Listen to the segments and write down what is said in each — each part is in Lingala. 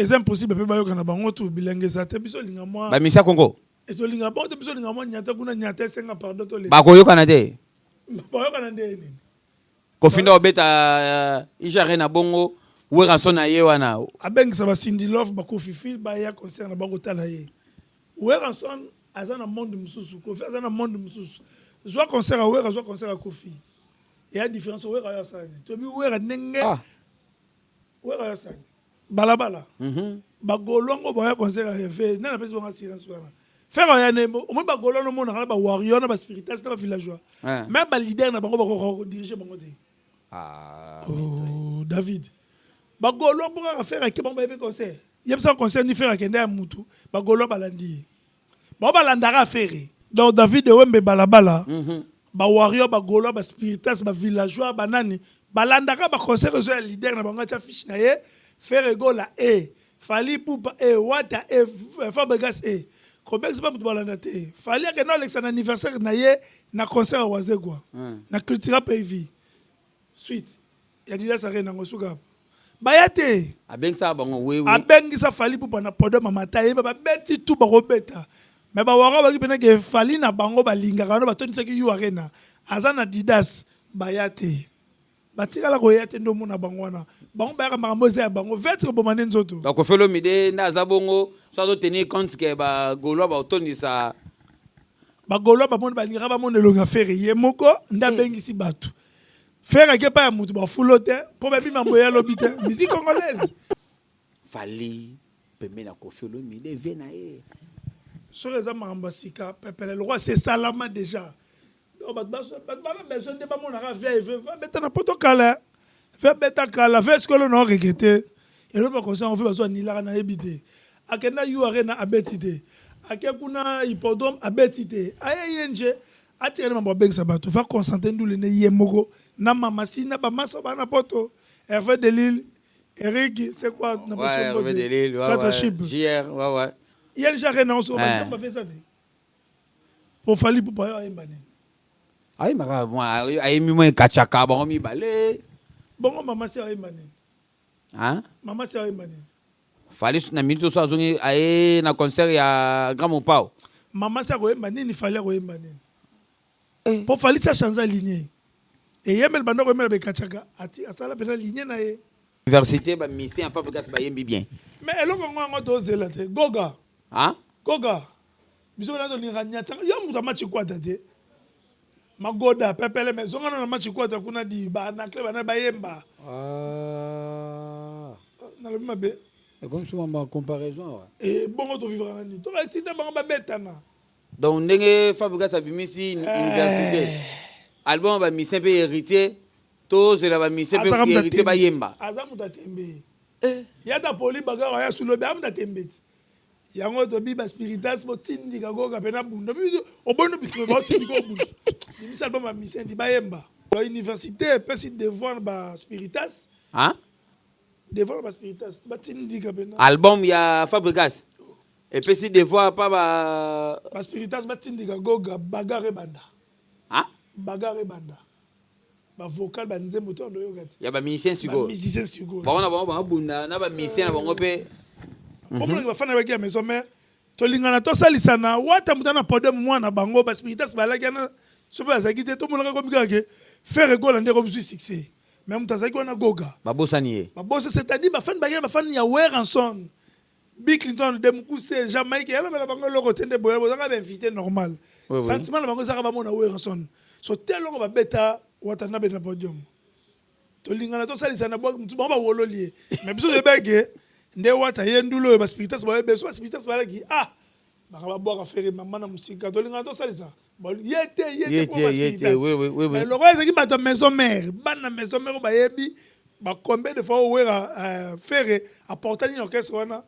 Eza impossible mpe bayokana bango tu bilenge eza te. Biso olinga mwa bamisia Congo. Etolinga bango te. Biso olinga mwa nyata kuna, nyata esenga pardon toleka. Bakoyokana te. Bayokana nde nini? Kofi nde obeta ijare na bongo Werrason na ye wana. Abengisa baCindy Love, baKofifi baya concert na bango. Tala ye, Werrason aza na monde mosusu, Kofi aza na monde mosusu. Zwa concert ya Wera, zwa concert ya Kofi, eya différence. Wera oyo asala nini? Toyebi Wera ndenge Wera oyo asala balabala. Bagaulois ngo baya concert ya Hervé, nani apesi bango assurance wana? Ferre oya ne omoni bagaulois nomonaka na bawarrior na baspiritas na bavillageois, mais baleader na bango bakoka kodiriger bango te. Oh, David, bagaulois mpo kaka Ferre ake, bango bayebi concert. Yebisa concert ni Ferre akende ya mutu, bagaulois balandi ye, bango balandaka Ferre. Donc David Ewembe, balabala, bawarrior, bagaulois, baspiritas, bavillageois, banani balandaka baconcert ezo ya leader na bango atya fiche na ye. Ferre Gola e Fally Ipupa e Wata e Fabregas e kobengisa mpe moto balanda te. Fally akende alekisa na anniversaire na ye na concert ya Wazekwa na Cultura Pays Vie, suite ya Adidas Arena. Yango suka baya te. Abengisaka bango, oui. Abengisa Fally Ipupa na podium, amata, yeba babeti tu bakobeta. Mais bawaka baki mpena ke Fally na bango balingaka wana batondisaki U Arena, aza na Adidas, baya te, batikala koya te. Nde omona bango wana, bango bayaka makambo eza ya bango vete koboma nde nzoto. Donc Kofi Olomide nde aza bongo, so azotenir compte ke bagaulois baotondisa. Bagaulois bamoni, balingaka bamona elongi ya Ferre ye moko nde abengisi bato. Ferre ake epai ya motu bafulo te mpo bayebi mambo ye alobi te, musique congolaise. Fally pembeni ya Kofi Olomide, vie na ye. Soki eza makambo ya sika, pepele lokwa se esalama déjà. Donc bato bana besoin nde bamonaka vie eve abeta na poto kala, vie abeta kala, vie sikolo na oregretter eloko baconseil yango. Vie bazwa nilaka, nayebi te. Akenda U Arena, abeti te. Ake kuna hippodrome, abeti te. Aye ING, atikali mambo abengisa bato. Va concentre ndule ne ye moko na mama si na bamasa bana na poto, Hervé Delille, Eric, c'est quoi na Ouais, Hervé Delille, quatre chip. JR, ouais. ING Arena oso banzembo bafesa te po Fally Ipupa oyo ayemba nini? Ayembaka mwa, ayembi mwa ekachaka bango mibale. Bongo mama si ayemba nini? Hein? Mama si ayemba nini? Fally na minute oso azongi aye na concert ya Grand Mopao. Mama si akoyemba nini? Fally akoyemba nini? Po Fally si achange ligne, eyembeli banda koyembela bekachaka, ati asala mpena ligne na ye. Université, bamusicien ya Fabregas bayembi bien. Mais eloko yango tozela te, Goga. Hein? Goga, biso mpena tolingaka nyata yo moto amachi kwata te, magoda pepele, mais zongana na machi kwata kuna di banacle bana bayemba. Nalobi mabe? Ekomi so mamba comparaison awa. E bongo tovivaka na nini? Tokaexciter bango babetana. Donc ndenge Fabregas abimisi université, album ya bamusicien mpe Héritier, tozela bamusicien mpe Héritier bayemba. Aza moto atembe ye, ata poli bagara aya sulobi, aza moto atembe ti yango tobi baspiritas botindika Goga mpe na bunda obono biso baotindika obunda bimisa album ya musicien ndi bayemba. Université epesi devoir baspiritas, devoir na baspiritas batindika mpena. Album ya Fabregas epesi devoir pa ba baspiritas batindika Goga, bagarre ebanda. Bagarre ebanda, bavocal, banzembo to ando oyoka te. Ya bamusicien sikoyo. Bamusicien sikoyo. Bango na bango babunda na bamusicien na bango mpe. Omonaki bafana baki ya Maison Mère, tolingana, tosalisana. Wata moto na podium, mwana bango baspiritas balaki wana so mpe bazalaki te. Tomonaka komi kaka ke Ferre Gola nde komizwi succès, mais moto azalaki wana Goga. Babosani ye. Babosa, c'est-à-dire bafani baki na bafani ya Werrason, Bill Clinton de mokuse, Jamaïque yalobela bango eloko te. Nde boya bozanga bainvité normal, sentiment na bango ezaka bamona Werrason. So te eloko babeta Watanabe na podium, tolingana, tosalisana, bango bawololi ye, mais biso toyebaki nde Wata ye ndulu oyo baspiritas bayebi so baspiritas balaki ah baka babwaka Ferre mama na mosika. Tolingana, tosalisa ye te, ye te po baspiritas lokola ezalaki bato ya Maison Mère, bana Maison Mère oyo bayebi ba combien de fois oyo Wera, Ferre aporta nini orchestre wana,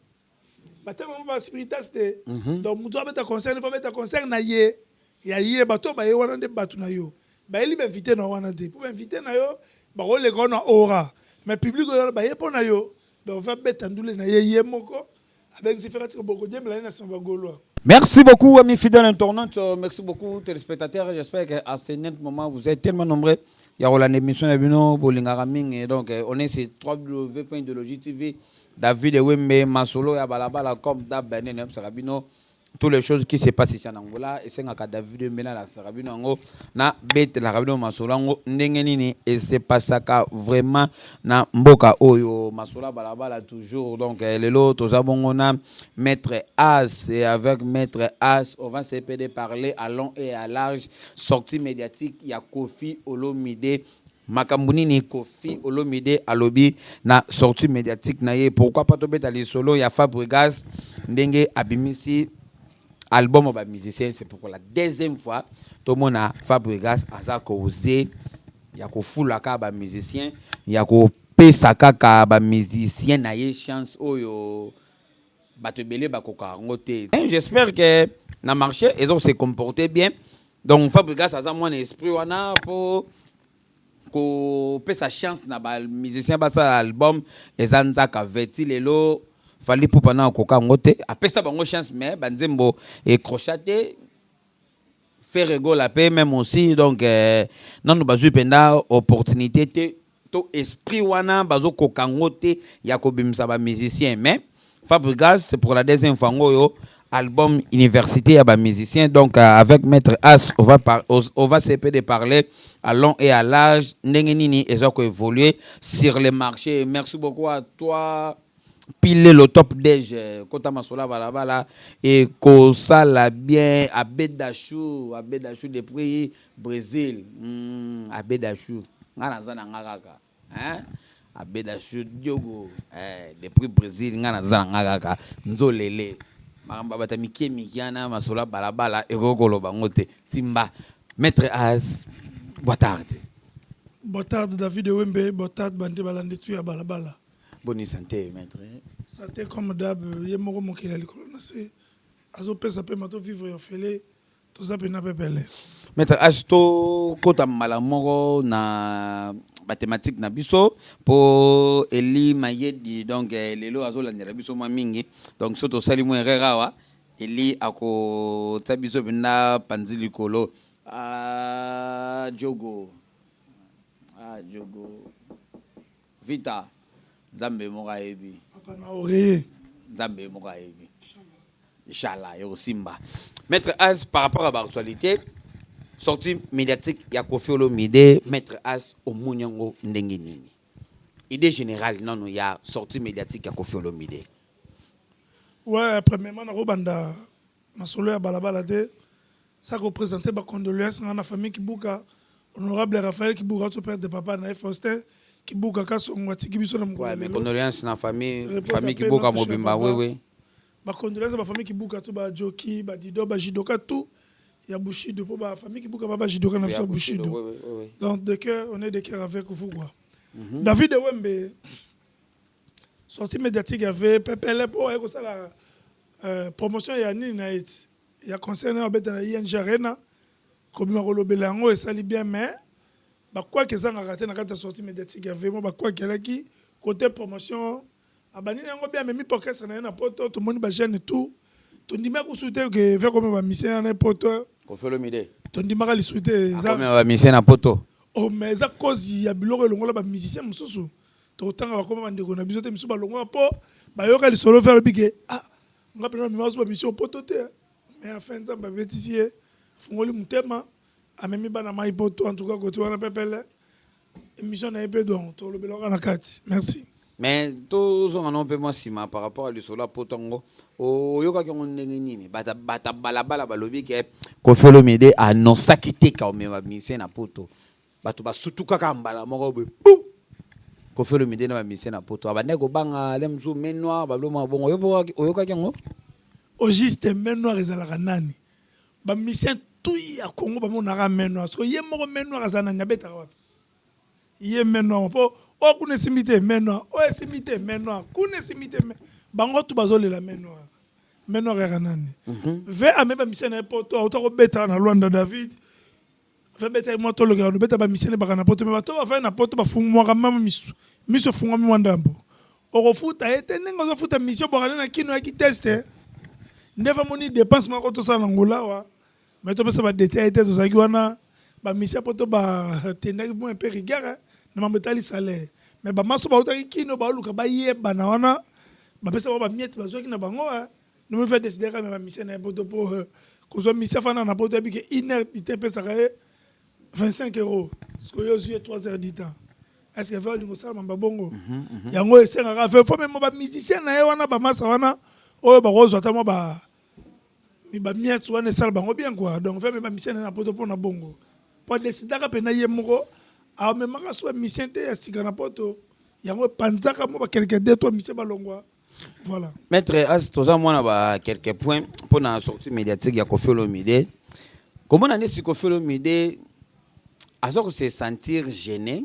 batelema baspiritas te. Donc moto abeta concert, faut abeta concert na ye ya ye. Bato oyo baye wana nde bato na yo, bayeli bainvité na wana te, mpo bainvité na yo bakoleka wana aura, mais public oyo wana baye mpo na yo. Donc va beta ndule na ye ye moko, abengisi Ferre, atika bokodiembela ye na nsima bagaulois. Merci beaucoup, amis fidèles internautes. Merci beaucoup, téléspectateurs. J'espère qu'à ce net moment, vous êtes tellement nombreux. Il y a l'émission de bino, Bolingara Ming. Et donc, on est sur www.idéologie TV. David Wembe, masolo ya balabala comme d'hab, nde nayebisaka bino toutes les choses qui se passent ici en Angola. Esengaka David Wembe nalakisaka bino yango, nabetelaka bino masolo yango ndenge nini esepasaka vraiment na mboka oyo. Masolo ya balabala toujours. Donc lelo toza bongo na Maître As, et avec Maître As on va essayer de parler à long et à large sortie médiatique ya Koffi Olomide. Makambo nini Koffi Olomide alobi na sortie médiatique na ye? Pourquoi pas tobeta lisolo ya Fabregas, ndenge abimisi album ba musicien? C'est pour la deuxième fois tomona Fabregas aza koze ya kofula kaka ba musicien, ya kopesa kaka ba musicien na ye chance oyo bato ebele bakoka yango te. J'espère que na marché ezo se comporter bien. Donc Fabregas aza mwana esprit wana mpo kopesa chance na ba musicien basala album. Eza nzaka veti lelo Fally Ipupa na akoka yango te. Apesa bango chance, mais banzembo ekrocha te. Ferre Gola mpe même aussi. Donc nanu bazwi mpenza opportunité te to esprit wana bazokoka yango te ya kobimisa ba musicien. Mais Fabregas, c'est pour la deuxième fois yango oyo album université ya ba musicien. Donc avec Maître As, on va essayer de parler à long et à large ndenge nini eza koévoluer sur le marché. Merci beaucoup à toi, pile le top dg kota masola balabala ekosala bien. Abedachou, Abedachou depuis Brésil. Abedachou, nga naza na nga kaka, hein? Abedachou Diogo depuis Brésil, nga naza na nga kaka nzolele makambo ya bato ya mike mike wana. Masolo ya balabala ekoki koloba ngo te. Timba, Maître As, boa tarde. Boa tarde, David Wembe. Boa tarde, bande balandi tu ya balabala. Boni santé, maître? Santé comme d'hab. Ye moko mokili ya likolo na se azopesa mpe ma tovivre ya ofele, toza mpena pepele. Maître H, tokota mbala moko na ba thématique na biso mpo Eli Mayedi, donc lelo azolandela biso mwa mingi. Donc so tosali mwa erreur awa, Eli akotia biso mpenza panzi likolo. Ah, Jogo, ah, Jogo Vita, Nzambe moko ayebi. Papa na oreiller. Nzambe moko ayebi, inshallah ekosimba. Maître As, par rapport à ba actualité, sortie médiatique ya Koffi Olomide, Maître As, omoni yango ndenge nini? Idée générale nano ya sortie médiatique ya Koffi Olomide. Ouais, premièrement nakobanda masolo ya balabala te sa koprésente ba condoléance nga na famille Kibuka. Honorable Raphaël Kibuka to père de papa na ye Faustin Kibuka Kasongo, atiki biso na mokolo. Ouais, mes condoléances na famille, famille Kibuka mobimba, oui. Ba condoléance ba famille Kibuka to bajoki, badido, bajidoka, tout ya Bushido, mpo ba famille Kibuka ba bajidoka na biso ya Bushido. Donc de cœur, on est de cœur avec vous, quoi. David Wembe, sortie médiatique ya ve pepele mpo aye kosala promotion ya nini na ye ti ya concert na babeta na ING Arena. Kobima kolobela yango esali bien, mais bakwaki ezangaka te na kati ya sortie médiatique ya ve. Mo bakwaki alaki côté promotion, abandini yango bien, amemi mpo orchestre na ye na Poto. Tomoni ba jeune tout, tondimaki kusu te ke ve koma ba musicien na ye Poto. Koffi Olomide. Tondimaka lisusu te eza akomi ba musicien na Poto. Oh, mais eza cause ya biloko elongola ba musicien mosusu. Tokotanga bakoma bandeko na biso te, misusu balongola mpo bayoka lisolo ve alobi ke ah, nga mpena namema so ba mission Poto te. Mais enfin Nzambe abetisi ye, afungoli motema, amemi bana mai Poto. En tout cas kote wana pepele émission na ye mpe, donc tolobelaka na kati. Merci. Mais tozonga no mpe mwa nsima par rapport à lisolo ya Poto yango. Oyokaki yango ndenge nini? Bata balabala balobi ke Koffi Olomide anonsaki te ka omema musicien na Poto. Bato basutu kaka mbala moko boye bu Koffi Olomide na ba musicien na Poto, abandaki kobanga le mosusu main noire, babilo bongo. Oyokaki yango? Au juste, main noire ezalaka nani? Ba musicien tout ya Congo bamonaka main noire. Soki ye moko main noire aza nani? Abetaka wapi ye main noire? Mpo oyo kuna esimbi te, main noire oyo esimbi te, main noire kuna esimbi te, bango tu bazolela main noire. Main noire yaka nani? Ve ame ba musicien na ye Poto, auta kobetaka na Lwanda. David ve betaki mwa, tolokaka nobeta ba musicien baka na Poto, me bato bafai na Poto bafungwaka mama miso, miso efungwami mwa ndambo. Okofuta ye te ndenge ozofuta mission bwaka nde na kino yaki test nde famoni dépense moko tosala na Ngola awa. Mais topesa ba détail te. Tozalaki wana, ba mission po to batendaki mwa mpe rigueur na mambo etali salaire, mais bamaso bautaki kino baoluka bayebana wana. Bapesa bango bamiettes, bazwaki na bango. Nomi fa décider kaka bamusiciens na ye poto, mpo kozwa musicien afanda na poto, yebike une heure du temps epesaka ye 25 euros. Sikoyo ozwi ye 3 heures du temps, est ce que fe olingo osala mamba bongo? Yango esengaka fe fo memo bamusicien na ye wana, bamasa wana oyo bakozwa ata mwa bamiettes wana, esala bango bien quoi. Donc fe me bamusicien na ye na poto mpona bongo, po adesidaka mpena ye moko amemaka so bamusicien te ya sika na poto. Yango epanzaka mwa baquelques deux trois musicien balongwa, voilà. Maître As, toza mwana ba quelques points mpona sortie médiatique ya Koffi Olomide. Komona nde si Koffi Olomide aza kose sentir gêné,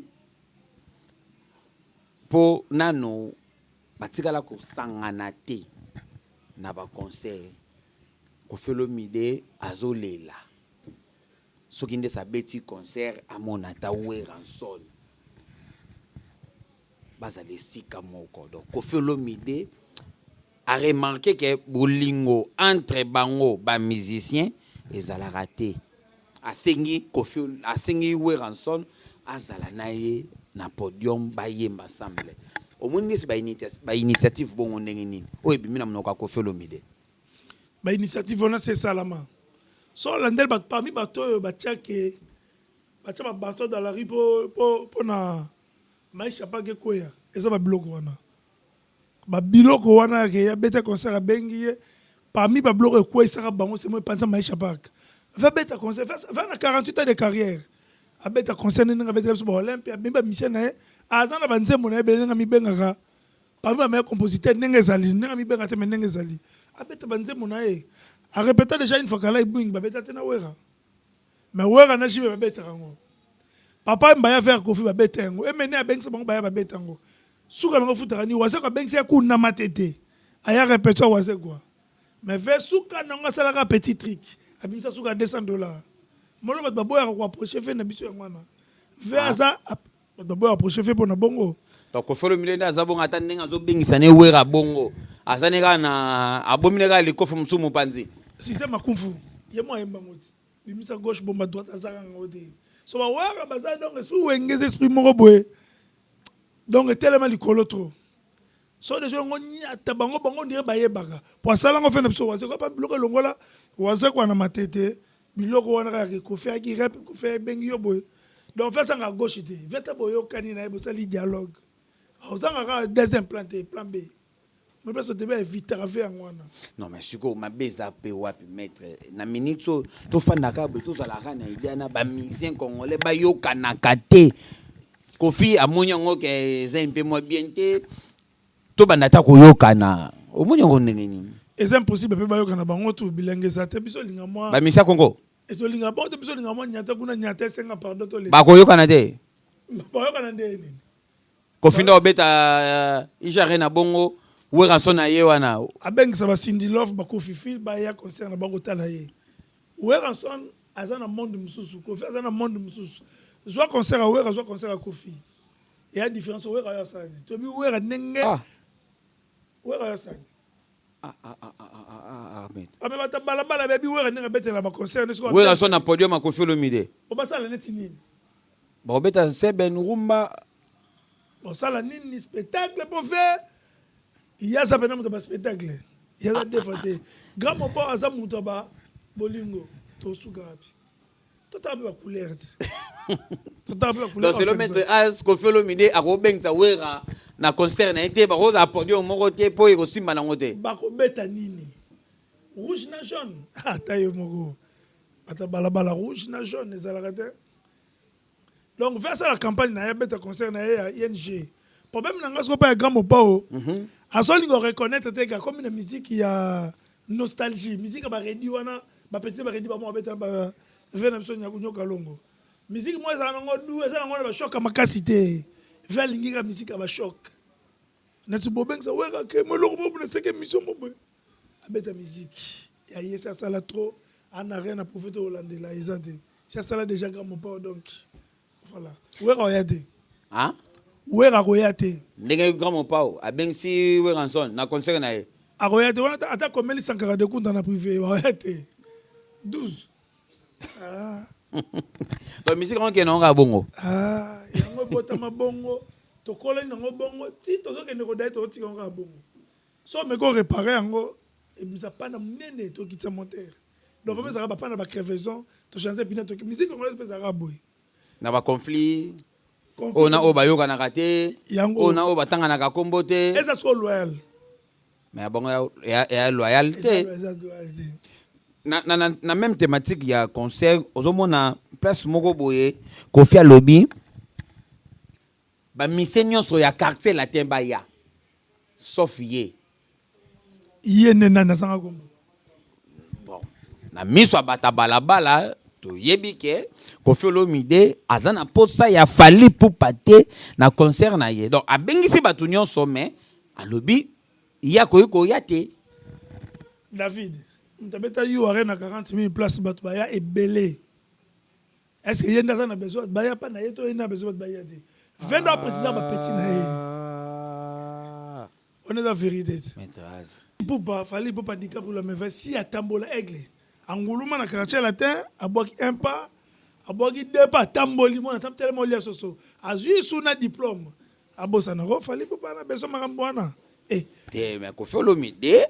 mpo nano batikala kosangana te na baconcert. Koffi Olomide azolela soki nde sabeti concert, amona ata Werrason, bazala esika moko. Donc Koffi Olomide aremarquer ke bolingo entre bango bamusicien ezalaka te. Asengi Koffi, asengi Werrason azala na ye na podium, bayemba ensemble. Omoni ndesi bainitiative bongo ndenge nini oyo ebimi na monoko ya Koffi Olomide? Bainitiative wana se esalama. So olandeli bato, parmi bato oyo batiake, batia babato dans la rue mpo na maisha pake ekweya, eza babiloko wana. Babiloko wana yake abeta concert, abengi ye, parmi babiloko ekweyisaka bango, semo epanza Maisha Park. Va beta concert va na 48 ans de carrière, abeta concert ndenge abetela biso baOlympia, abemi bamusicien na ye, aza na banzembo na ye ebele. Ndenge amibengaka parmi bameilleur compositeur, ndenge ezali, ndenge amibenga te, me ndenge ezali, abeta banzembo na ye. Arépéta déjà une fois kala ebwingi, babeta te na Wera, mais Wera na JB babetaka yango. Papa Mbaya vers Kofi babeta yango, emene abengisa bango, baya babeta yango. Suka nango futaka ni Wazeko abengisa ye kuna Matete, aya répétition Wazekwa, mais vers suka nango asalaka petit truc, abimisa suka 200 $. Molo bato baboyaka koapprocher fe na biso, yango wana ve aza bato baboyaka approcher fe mpo na bongo. Donc Koffi Olomide nde aza bongo, ata ndenge azobengisa ne Wera bongo, aza ne kaka na abomi ne kaka likofi mosusu mopanzi. Système ya kung-fu, ye mo ayembango ti bimisa gauche, bomba droite, azaka yango te. So bawera baza, donc esprit Wenge eza esprit moko boye, donc etelema likolo trop. So deja yango nyata bango, bango ndire bayebaka po asala yango fe na biso Wazekwa pa biloko elongola Wazekwa na Matete. Biloko wana kaka Kofi ayaki rep, Kofi abengi yo boye, donc fe asanga gauche te. Ve ata boyokani na ye, bosali dialogue, ozanga kaka deuxième plan te, plan B mo place otebe evitaka ve yango wana. Non, mais sikoyo mabe eza mpe wapi, maître? Na minute oyo tofandaka boye, tozalaka na idée na bamusicien congolais bayokanaka te. Kofi amoni yango ke eza mpe mwa bien te, tobanda ata koyokana. Omoni yango ndenge nini? Eza impossible mpe bayokana bango tu. Bilenge eza te, biso olinga mwa bamisia Kongo. Tolinga bango te, biso olinga mwa nyata kuna, nyata esenga pardon toleka. Bakoyokana te. Bayokana nde nini? Kofi nde obeta ijare na bongo, Werrason na ye wana. Abengisa basindi love, bakofi fil, baya concert na bango kotala ye. Werrason aza na monde mosusu, Kofi aza na monde mosusu. Zwa concert ya Wera, zwa concert ya Kofi, eya différence. Wera oyo asala nini? Toyebi Wera ndenge Wera oyo asala nini? Ah, ah, ah, ah, ah, ah, ah, maître. Ame bata balabala bayebi Wera ndenge abetela baconcert. Werrason na podium ya Kofi Olomide. Obasala neti nini? Bakobeta seben rumba. Bosala nini? Spectacle mpo fe ye aza mpena moto ya baspectacle, ye aza deux fois te. Grand Mopao aza moto ya ba bolingo. Tosuka wapi? Totala mpe bacouleur ti, totala mpe bacouleur. Donc selon maître As, Kofi Olomide akobengisa Wera na concert na ye te, bakozala podium moko te mpo ekosimba nango te. Bakobeta nini? Rouge na jaune? Ata ye moko ata balabala, rouge na jaune ezalaka te. Donc ve asala campagne na ye, abeta concert na ye ya ING. Problème na nga sikoyo mpa ya grand Mopao, azolinga reconnaître te ke akomi na musique ya nostalgie, musique ya baredi wana, bapetits baredi bamo babeta ve na biso nyoka longo. Musique moko ezala nango du, eza nango na bachoc ya makasi te. Ve alingi kaka musique ya bachoc neti bobengisa Wera ke mo eloko moko na seke mission mo boye, abeta musique ya ye. Si asala trop, ana rien na prophète olandela eza te. Si asala déjà grand Mopao, donc voilà, Wera oya te. Ah? Wera akoya te. Ndenge grand Mopao abengisi Werrason na concert na ye. Akoya te wana. Ata komeli Sankara de Kunta na privé, akoya te. 12, ah. Donc musique yango okende yango kaka bongo. Ah, yango ebotama bongo, tokolani nango bongo ti tozokende kodaye, tozotika yango kaka bongo. So omeki oréparer yango, ebimisa panne monene, tokitisa moteur. Donc vraiment ezalaka bapanne, bacrevaison, tochange pneu. Toki musique congolaise mpe ezalaka boye. Na baconflit oyo na oyo bayokanaka te. Yango. Oyo na oyo batanganaka nkombo te. Eza siko loyal. Mais bango ya loyal te. Eza loyal te. Na même thématique ya concert, ozomona place moko boye, Kofi alobi bamusiciens nyonso ya Quartier Latin baya, sauf ye. Ye nde nani azanga kombo? Bon, na miso ya bato ya balabala, toyebi ke Kofi Olomide aza na posa ya Fally Ipupa te na concert na ye. Donc abengisi bato nyonso, mais alobi ye akoki koya te. David, moto abeta U Arena na 40 000 place, bato baya ebele. Est ce que ye nde aza na besoin bato baya mpa na ye, to ye nde na besoin bato baya te? Ve ndo aprécisa bapetits na ye. Wana eza vérité te. Maîtresse. Ipupa, Fally Ipupa Dicap la Merveille, si atambola aigle, anguluma na Quartier Latin, abwaki un pas, abwaki deux pas, atamboli mwana telema, olia soso, azwi su na diplôme, abosanako. Fally Ipupa na besoin makambo wana e. Te, mais Kofi Olomide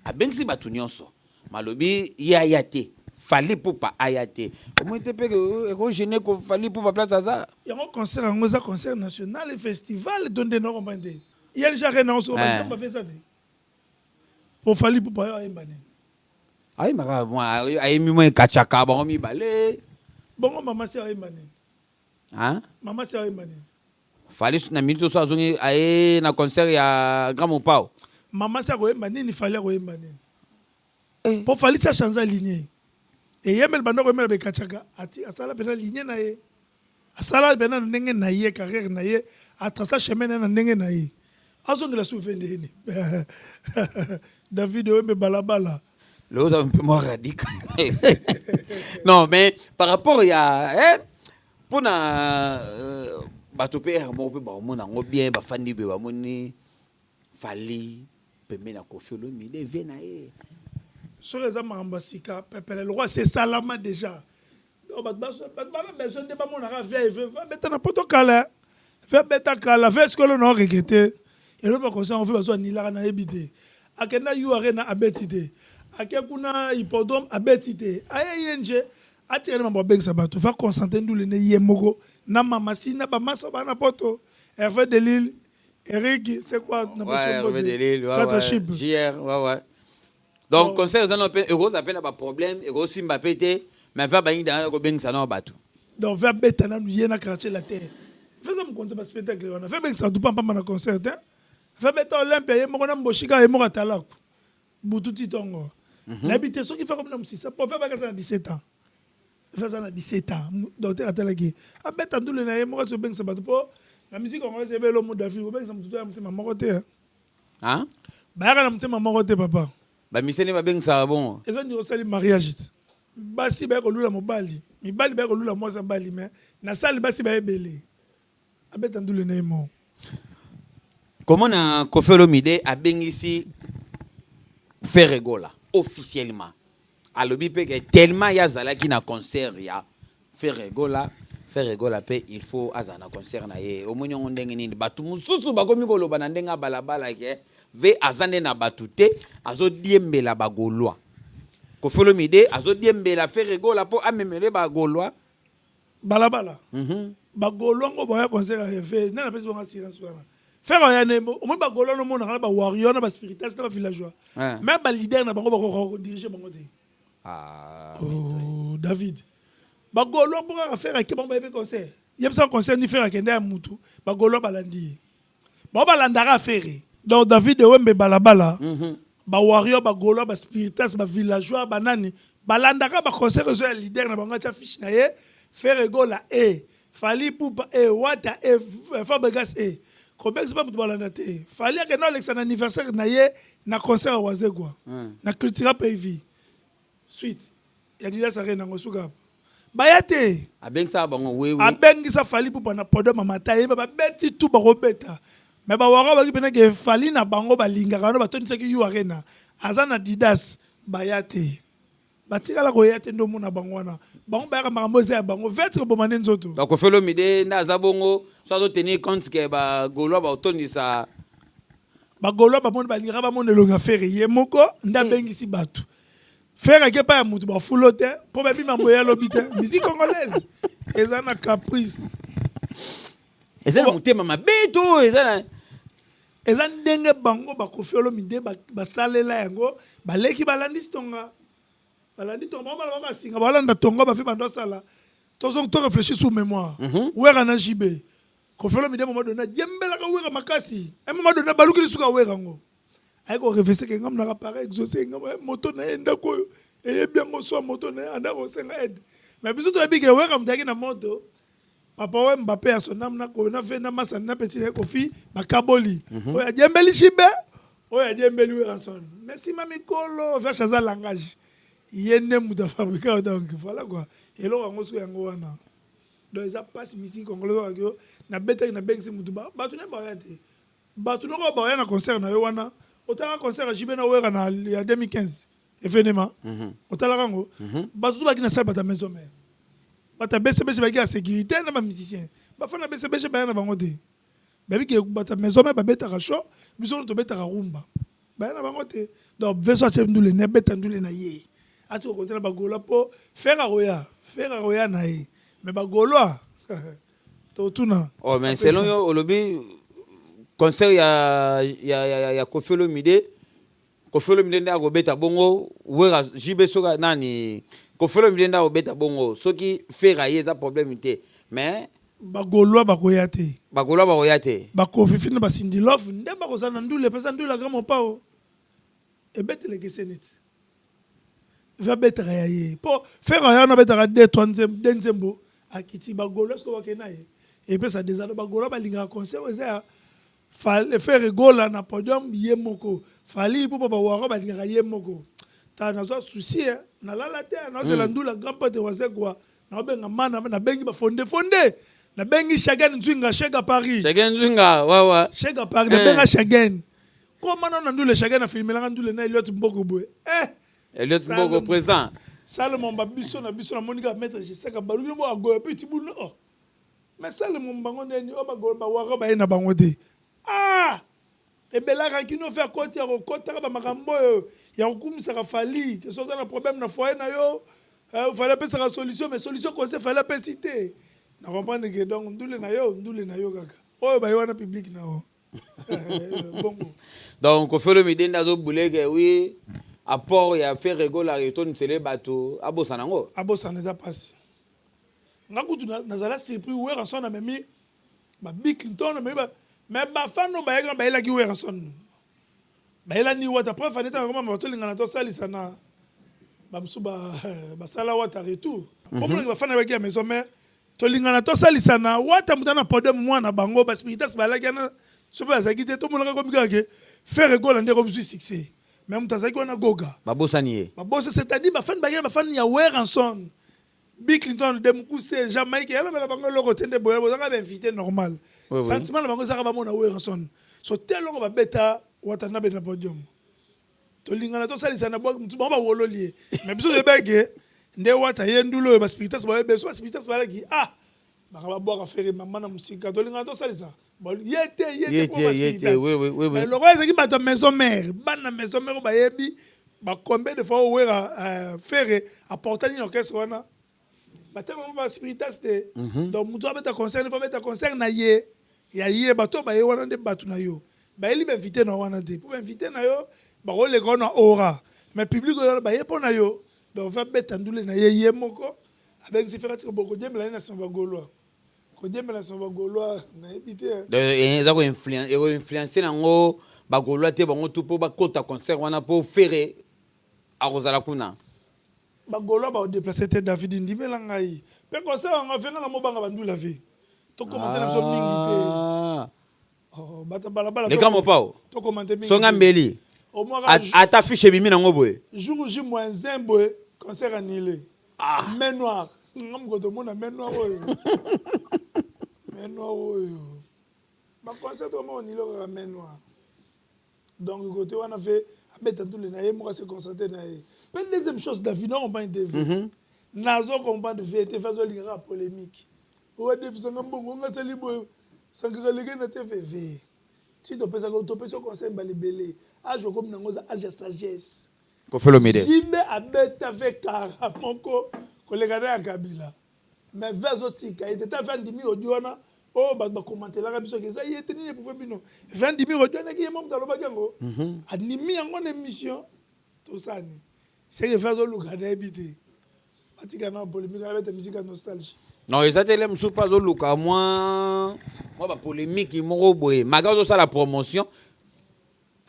abengisi bato nyonso, malobi ye aya te, Fally Ipupa aya te. Omoi te mpe ekogêner ko Fally Ipupa place aza. Yango concert yango eza concert national et festival to nde nakomba te? Ye déjà reine yango soko banzembo bafesa te po Fally Ipupa oyo ayemba nini? Ayembaka mwa, ayembi mwa ekachaka bango mibale. Bongo mama si ayemba nini? Hein? Mama si ayemba nini? Fally na minute so azongi, aye na concert ya Grand Mopao. Mama si akoyemba nini? Fally akoyemba nini? Mpo Fally si achange ligne, eyembeli banda koyembela bekachaka, ati asala mpena ligne na ye, asala mpena na ndenge na ye, carrière na ye, atraça chemin na ye na ndenge na ye, azongela su ve ndeni. David Oyembe balabala. L'autre un peu moins radical. Non, mais par rapport ya eh, mpona bato mpe ere moko mpe baomona yango bien, bafandi boye, bamoni Fally pembeni ya Kofi Olomide, vie na ye. Soki eza makambo ya sika, pepele lokwa asi esalama déjà. Donc bato bana besoin nde bamonaka vie beta na poto kala, vie beta kala, vie sikolo na oregretter eloko bakonse yango. Vie bazwa nilaka, nayebi te. Akenda U Arena, abeti te. Ake kuna Hippodrome, abeti te. Aye ye nje atikali mambo, abengisa bato, va concentre ndule ne ye moko na mamasi na bamasa bana poto, Hervé Delille, Eric, c'est quoi na ouais, Hervé Delille, ouais, quatre ouais. Chip. JR, ouais. Donc, concert eza no mpe ekozala mpe na baproblème, ekosimba mpe te, mais va balingi danga kobengisa nao bato. Donc ve abeta nanu ye na Quartier Latin. Ve eza mokonzi ya baspectacle wana, ve bengisa bato pampamba na concert te. Ve beta Olympia ye moko na mboshika ye moko, atalaku butu ti ntongo. Nayebi te soki fe akomi na mosisa, po fe baki aza na 17 ans, fe aza na 17 ans. Docteur atalaki, abeta ndule na ye moko, asi obengisa bato. Mpo na musique congolaise ebe elomo, David, obengisa motu to ya motema moko te. Hein? Bayaka na motema moko te, papa. Bamisene babengisaka bongo. Eza ndenge osali mariage ti basi baye kolula mobali, mibali baye kolula mwasi abali, mais na sali basi baye ebele. Abeta ndule na ye moko. Komona Kofi Olomide abengisi Ferre Gola officiellement, alobi mpe ke tellement ye azalaki na concert ya Ferre Gola, Ferre Gola mpe il faut azala na concert na ye. Omoni yango ndenge nini? Bato mosusu bakomi koloba na ndenge ya balabala ke ve aza nde na bato te, azodiembela bagaulois. Kofi Olomide azodiembela Ferre Gola mpo amemele bagaulois. Balabala. Bagaulois ngo baya concert ya Ferre, nani apesi bango assurance wana? Ferre oya ne omoni bagaulois nomonaka na bawarrior na baspiritas na bavillageois, mais baleader na bango bakoka kodiriger bango te. Ah, oh, David, bagaulois mpo kaka Ferre ake, bango bayebi concert, yebisa concert ni Ferre akende ya mutu, bagaulois balandi ye, bango balandaka Ferre. Donc David Ewembe balabala, bawarrior, bagaulois, baspiritas, bavillageois, banani balandaka baconcert ezo ya leader na bango, atia fiche na ye, Ferre Gola e Fally Ipupa e Wata e Fabregas e kobengisa mpe moto balanda te. Fally akenda olekisa na anniversaire na ye na concert ya Wazekwa na Cultura Pays Vie, suite ya Adidas Arena, yango suka baya te. Abengisaka bango wewe. Abengisa Fally Ipupa na podium, amata, yeba babeti tu, bakobeta, mais bawaka baki mpena ke Fally na bango balingaka wana, batondisaki U Arena, aza na Adidas, baya te, batikala koya te. Nde omona bango wana, bango bayaka makambo eza ya bango veti koboma nde nzoto. Donc Kofi Olomide nde aza bongo, so azotenir compte ke bagaulois baotondisa. Bagaulois bamoni, balingaka bamona elongi ya Ferre ye moko nde abengisi bato. Ferre ake epai ya motu, bafulo te mpo bayebi mambo ye alobi te. Musique congolaise eza na caprice. Eza na motema mabe to eza na Eza ndenge bango baKoffi Olomide basalela yango. Baleki, balandisi tonga, balandi tonga bango, bala bango basinga, balanda tonga bafi bando asala. Tozo to réfléchir sur mémoire. Wera na JB, Koffi Olomide, moment donné adiembelaka Wera makasi. Un moment donné baluki lisusu Wera yango, aye korefese ke ngambo naka pareil exaucé ngambo moto na ye, ndako oyo eyebi yango so moto na ye anda kosenga aide. Mais biso toyebi ke Wera moto ayaki na moto, Papa Wemba mpe ya sonam na na ve na masani na petit na ye Kofi, bakaboli. Oyo adiembeli JB, oyo adiembeli Werrason. Mais nsima mikolo verse aza langage, ye nde moto afabrika. Donc voilà quoi, eloko yango soki yango wana. Donc eza mpasi, musique congolaise okaki yo nabetaki, nabengisi motu, bato ne baya te. Bato noko baya na concert na yo wana. Otalaka concert ya JB na Wera na ya 2015, événement? Otalaka yango? Bato to baki na salle, bato ya Maison Mère, bato ya BCBG baki ya sécurité na bamusicien. Bafana BCBG baya na bango te. Bayebi ke bato ya Maison Mère babetaka show, biso tobetaka rumba, baya na bango te. Donc veso atie ndule ne, abeta ndule na ye, ati kokonte na bagaulois mpo Ferre akoya, Ferre akoya na ye, mais bagaulois totuna. Oh, mais selon yo, olobi concert ya Koffi Olomide, Koffi Olomide nde akobeta bongo, Wera, JB, soki nani, Koffi Olomide nde akobeta bongo. Soki Ferre aye, eza problème te, mais Bagaulois bakoya te. Bagaulois bakoya te. Bakofifi na basindilof nde bakozala na ndule mpenza. Ndule ya grand mopao ebetelaka eseni ti ve abetaka ya ye, mpo Ferre aya wana abetaka deux, trois nzembo, de nzembo akiti. Bagaulois soki bakende na ye, epesa désordre. Bagaulois balingaka concert oyo eza ya Ferre Gola na podium ye moko. Fally mpo bawara balingaka ye moko. Ta nazwa souci, nalala te, nazela ndula grand pote Wazekwa, naobenga mana, nabengi bafonde fonde, nabengi Shagen Nzwinga, Shega Paris. Shagen Nzwinga, wawa. Shega Paris, nabenga Shagen, koma nano na ndule. Shagen afilmelanga ndule na Eliot Mboko boye, eh. Eliot Mboko, président. Salomon babiso na biso, namoni kaka maître Jesaka baluki bo agoya mpe tibulu. Oh, mais Salomon bango ndeni oyo bawara baye na bango te. Ah, ebelaka kino fe akoti ya kokɔtaka bamakambo oyo ya kokumisaka Fally, ke so oza na problème na foyer na yo, Fally apesaka solution. Mais solution conseil Fally apesi te. Na comprendre ke donc ndule na yo, ndule na yo kaka oyo baye wana, public na yo bongo. Donc Koffi Olomide nde azobuleke wi apport ya Ferre Gola etonisele bato, abosana yango. Abosana, eza mpasi. Nga kutu nazala surpris. Werrason amemi babi Clinton, amemi mais bafano bayaki, bayelaki Werrason, bayelani Wata. Preuve ane ntango koma batolingana, tosalisa na bamosusu, basala Wata retour. Omonaki bafana baki ya Maison Mère, tolingana, tosalisa na Wata, moto na podium, mwana bango baspiritas balaki wana. So mpe bazalaki te, tomonaka komi kaka ke Ferre Gola nde komi zwi succès, mais moto azalaki wana Goga. Babosani ye. Babosa, c'est-à-dire bafani bakei, bafani ya Werrason, Bill Clinton de mokuse, Jamaïque alobela bango eloko te. Nde boye bozanga bainvité normal. Sentiment na bango ezaka bamona Werrason. So te eloko babeta Wata na bena podium, tolingana, tosalisa na bwaki motu bango bawololi ye. Mais biso toyebaki ke nde Wata ye ndulu oyo baspiritas baoyebe. So baspiritas balaki, ah, baka babwaka Ferre mama na mosika, tolingana, tosalisa ye te, ye te, po baspiritas lokola ezalaki bato ya Maison Mère, bana Maison Mère oyo bayebi ba combien de fois Owera, Ferre apporta nini orchestre wana, batelema baspiritas te. Donc moto abeta concert, nde abeta concert na ye ya ye. Bato baye wana nde bato na yo, bayeli bainvité na wana te, mpo bainvité na yo bakoleka wana aura, mais public oyo wana baye mpo na yo. Donc va beta ndule na ye, ye moko abengisi Ferre, atika kodiembela ye na nsima bagaulois, kodiembela na nsima bagaulois, nayebi te. Eza koinfluence nango bagaulois te, bango tu mpo bakota concert wana mpo Ferre akozala kuna. Bagaulois bakodéplace te, David, ndimela ngai. Mpe concert yango avenga na mobanga bandula ve tokomante na biso mingi te. Oh, bato balabala. Leka mopao. Tokomante mingi. Songa mbeli ata fiche ebimi nango boye. Jour J moins 1 boye, concert annulé. Ah. Main noire, nga moko tomona main noire oyo, main noire oyo, baconcert tokoma annulé kaka main noire. Donc côté wana fe abeta ndule na ye moko, ase concentré na ye. Mpe deuxième chose, David, na comprendre te ve, nazo comprendre ve te. Fe azolingaka polémique oyo adefisanga mbongo, nga asali boye, sankaka leke na te. Ve ve. Si topesaka, topesi yo conseil mbala ebele. Age okomi nango eza age ya sagesse. Koffi Olomide. JB abeta ve kara moko koleka na ya Kabila, mais ve azotika ye te. Ta ve andimi audio wana oyo bato bakomantelaka biso ke eza ye te. Nini eprouve bino? Ve andimi audio wana, ye mo moto alobaki yango, andimi yango na émission. Tosala nini? Seke ve azoluka, nayebi te. Batika na polémique wana, beta musique ya nostalgie. Non, eza te. Le mosusu mpe azoluka mwa bapolémique moko boye. Maga azosala promotion,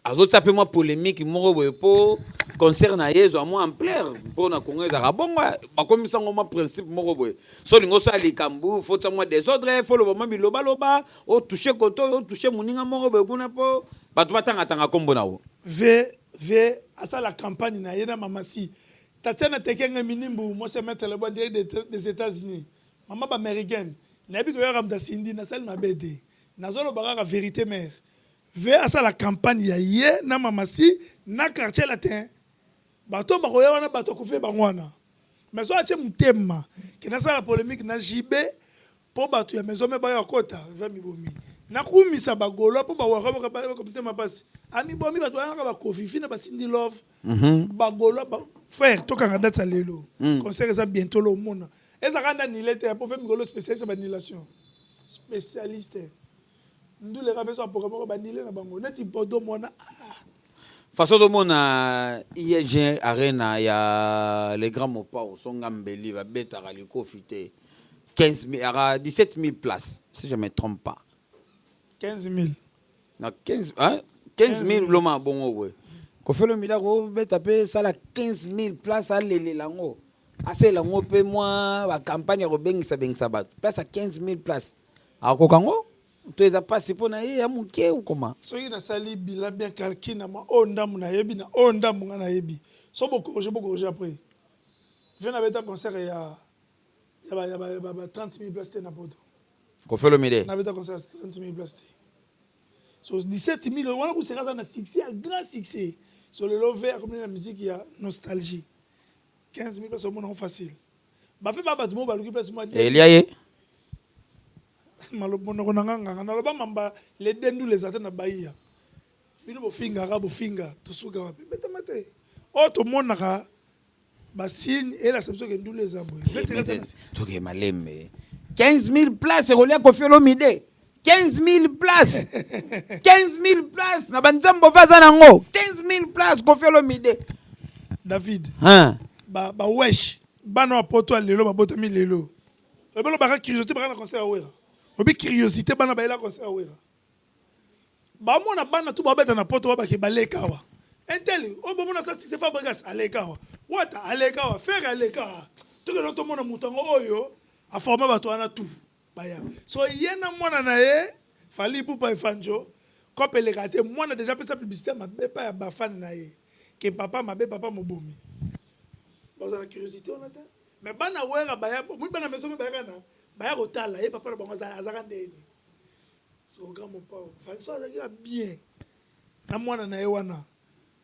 azotia mpe mwa polémique moko boye mpo concert na ye ezwa mwa ampleur. Mpo na Kongo ezalaka bongo, bakomisango mwa principe moko boye: so olingi osala likambo, faut tia mwa désordre, faut loba mwa bilobaloba, otouche koto oyo, otouche moninga moko boye kuna, mpo bato batangatanga nkombo na yo. V asala campagne na ye na mama si Tatiana Tekenge Minimbu, mwasi ya maître Leboa, direct des États-Unis, mama baaméricaine. Nayebi koyoka moto asindi nasali mabe te, nazoloba kaka vérité. Mare v asala campagne ya ye na mama si na Quartier Latin, bato bakoya wana, bato akufi bango wana. Mais so atie motema ke nasala polémique na JB mpo bato ya Maison Mère baya kota, ve mibomi. Nakumisa bagaulois mpo bawaka motema mpasi, amibomi. Bato bayanaka bakofifi na basindi love. Bagaulois, frère, tokanga date ya lelo. Concert eza bientôt lo, omona ezalaka nda nile te, po fe mikolo spécialiste ya baannulation, spécialiste nduleka mpe so apoka moko banile na bango neti bodo mwana, ah. Façon ozomona ING Arena ya le grand Mopao, songa mbeli babetaka likofi te, 15 000, aka 17 000 places si je me trompe pas. 15 000. Na 15, hein? 15 000 loma bongo boye. Koffi Olomide akobeta mpe sala 15 000 place, alelela yango, asala yango mpe mwa bacampagne ya kobengisa bengisa bato. Place ya 15 000 place, akoka yango to eza mpasi mpo na ye ya moke okoma? Soki nasali bilan bien, calcul na mwa oyo ndambo nayebi na oyo ndambo nga nayebi, so bocorrige, bocorrige après. Ve nabeta concert ya ba 30 000 place te na Poto. Koffi Olomide? Nabeta concert ya 30 000 place te. So 17 000 wana kuseka aza na succès ya grand succès. So lelo ve akomi na musique ya nostalgie, 15 000 place omona yango facile. Bafe ba bato mo baluki place mwa. Elia ye. Monoko na nga nganga naloba mamba le dendule eza te na baiya bino bofingaka, bofinga, tosuka wapi? Betama te oyo tomonaka basigne elakisa biso ke ndulu eza boye. Toke malembe. 15 000 place ekolia Koffi Olomide, 15 000 place, 15 000 place na banzambo va aza nango, 15 000 place Koffi Olomide. David. Hein? Bawesh bana ya Poto ya lelo babotami lelo, ebelobaka curiosité, baka na concert ya Wera. Obi curiosité, bana bayela concert ya Wera, bamona bana tu babeta na Poto, babake baleka awa. Intel oyo bomona sa succès, Fabregas aleka awa, Wata aleka awa, Ferre aleka awa. Tokende tomona moto yango oyo aforma bato wana tu baya. So ye na mwana na ye Fally Ipupa Efanjo kope eleka te. Mwana déjà apesa publicité mabe pa ya bafane na ye ke papa mabe, papa mobomi. Bazala curiosité wana te, mais bana Wera baya moi, bana Maison Mère bayaka na baya kotala ye papa na bango azalaka ndeni. So grand Mopao so azalaki ya bien na mwana na ye wana,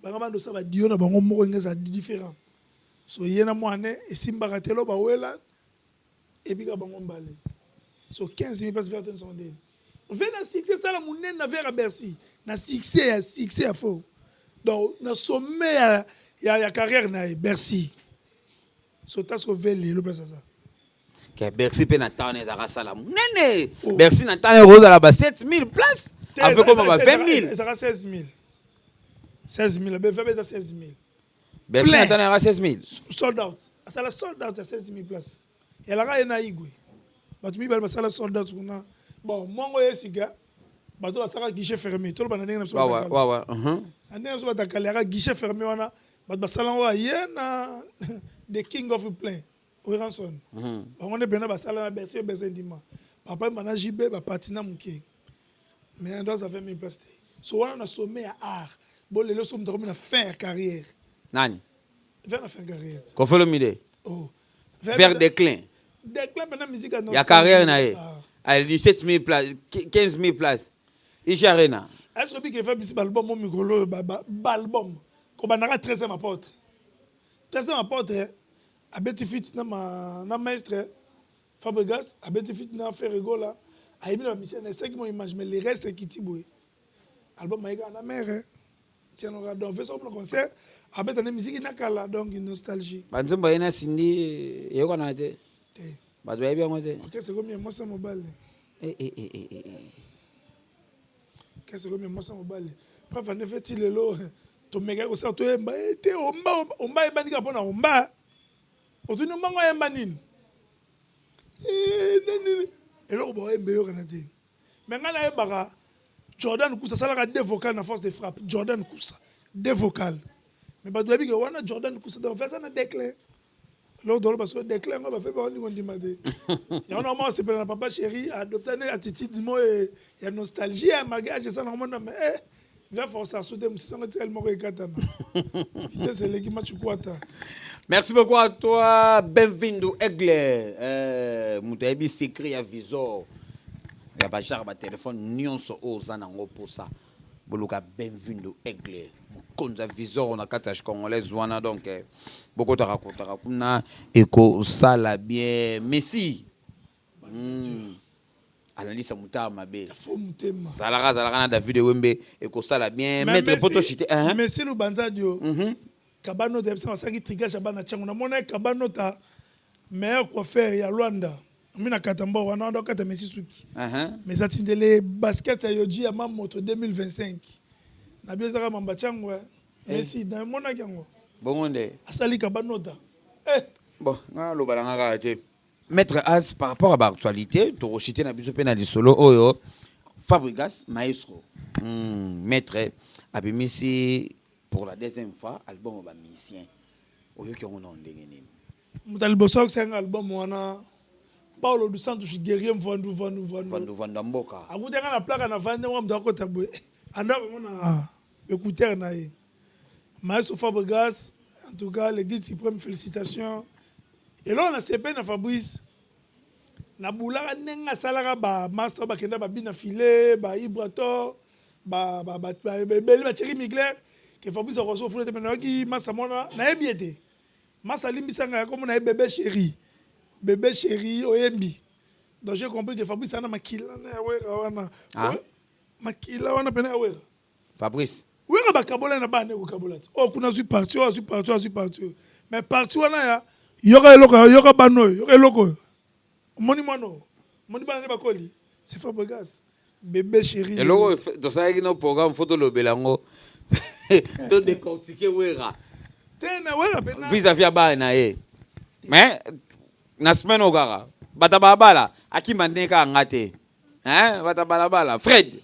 banga banda osala badio na bango moko ndenge ezala différent. So ye na mwana esimbaka te, lo bawela ebika bango mbale. So 15 000 place vert nyonso ndeni ve na succès esala monene na vers ya Bercy, na succès ya succès ya faux. Donc na sommet ya carrière na ye, Bercy. So tasko ve lelo place aza. Ke Bercy mpe na ntango ezalaka sala monene. Oh. Bercy na ntango ekozala ba 7000 place avec koma ba 20 000. Ezalaka 16 000, 16 000 be ve eza 16 000. Bercy na ntango ezalaka 16 000. Sold out, asala sold out ya 16 000 place. Elaka ye na Igwe, bato mibale basala sold out kuna. Bon, mwango ye sika bato basalaka guichet fermé, toloba na ndenge na biso. Na ndenge na biso batakala yaka guichet fermé wana, bato basala yango aye na the king of plein Werrason. Bango nde mpena basala na Bercy. Oyo Bercy ndima papa na JB bapati na moke, mais ndo aza 20 000 place te. So wana na sommet ya art. Bo lelo so moto akomi na fin ya carrière. Nani? Vers na fin ya carrière. Koffi Olomide? Oh. Vers déclin. Déclin mpena musique. Ya carrière na ye. Ah, 17 000 places, 15 000 places ING Arena. Est ce que bike efa bisi baalbum mo mikolo oyo, baalbum kobandaka 13e apôtre, 13e apôtre abeti feat na maître Fabregas, abeti feat na Ferre Gola, ayebi na bamisia na esaki mo image, mais le reste ekiti boye. Album ayekaka na mare tianoka. Donc fe soko na concert abeta nde misiki na kala, donc nostalgie. Banzembo aye na Cindy eyokana te. Te. Bato bayebi yango te. Orchestre ekomi ya mwasi ya mobali. Eh, eh, eh, eh, eh. Orchestre ekomi ya mwasi ya mobali. Papa nde fe ti lelo tomekaki kosala, toyemba te. Omba, omba eyebani kaka mpona omba. Otuni ombango ayemba nini? Nini eloko baoyemba eyokana te. Mais ngai nayebaka Jordan Kusa asalaka deux vocal na Force de Frappe. Jordan Kusa, deux vocal, mais bato bayebi ke wana Jordan Kusa. Donc aza na déclin. Eloko toloba soki déclin yango bafe baolingo ndima te. Yango na mwa osepela na Papa Chéri, adopta ne attitude mo ya nostalgie ya malgré age eza nango mona. Mais va force asu te, mosusu yango etikali moko ekatana, vitesse eleki machukwata. Merci beaucoup à toi, Benvindo Aigle. Moto ayebi secret ya visor ya bajare batelefone nyonso oyo oza nango mposa, boluka Benvindo Aigle, mokonzi ya visor na kati ya congolaise wana. Donc bokotaka kotaka kuna, ekosala bien. Messi analisa motala mabe. Fo motema. Zalaka, zalaka na David Wembe, ekosala bien. Maître poto chite. Messi Lubanzadio. Kabanota yebisa basalaki trigage ya bana ntiango. Namona ye Kabanota, meilleur coiffeur ya Lwanda, mi na kata mbao wana wana okata Messi suki. Mais atindele basket ya Yohji ya Mamoto 2025 na bio ezaka mamba ntiango. Messi namonaki yango. Bongo nde. Asali Kabanota. Bon, nga naloba na nga kaka te. Maître As, par rapport à baactualité, tokoshite na biso mpe na lisolo oyo Fabrigas maestro, maître abimisi pour la deuxième fois album ya bamusicien. Oyoki yango nao ndenge nini? Moto ya liboso akosenga album wana, Paulo dos Santos, guerrier mvandu vandu vandu. Vandu vandu ya mboka. Akutanga na plaka na vandi mwa moto akota boye, anda bango na écouteur na ye. Maestro Fabregas, en tout cas le guide suprême, félicitations. Eloko na sepe na Fabrice, nabulaka ndenge asalaka bamasa oyo bakenda babina file baibrator ebele, bacheri migler ke Fabrice akoso ofuna te. Me nayoki masa mwana, nayebi ye te, masa alimbisa ngai, komona ye bébé chéri, bébé chéri oyembi. Donc j'ai compris que Fabrice ana makila na ya Wera wana. Ah? Makila wana pene ya Wera. Fabrice. Wera bakabola na bana, ekokabola ti oyo kuna azwi parti oyo, azwi parti oyo, azwi parti oyo. Mais parti wana ya yoka eloko, yoka bana oyo, yoka eloko oyo. Omoni mwana oyo, omoni bana nde bakoli, c'est Fabregas, bébé chéri. Eloko oyo tosalaki no programme, fo tolobela yango, todécortique Wera. Te, mais Wera pena vis-à-vis ya bana na ye. Mais na semaine oyo kaka bato ya balabala akimba ndenge kaka nga te. Hein, bato ya balabala, Fred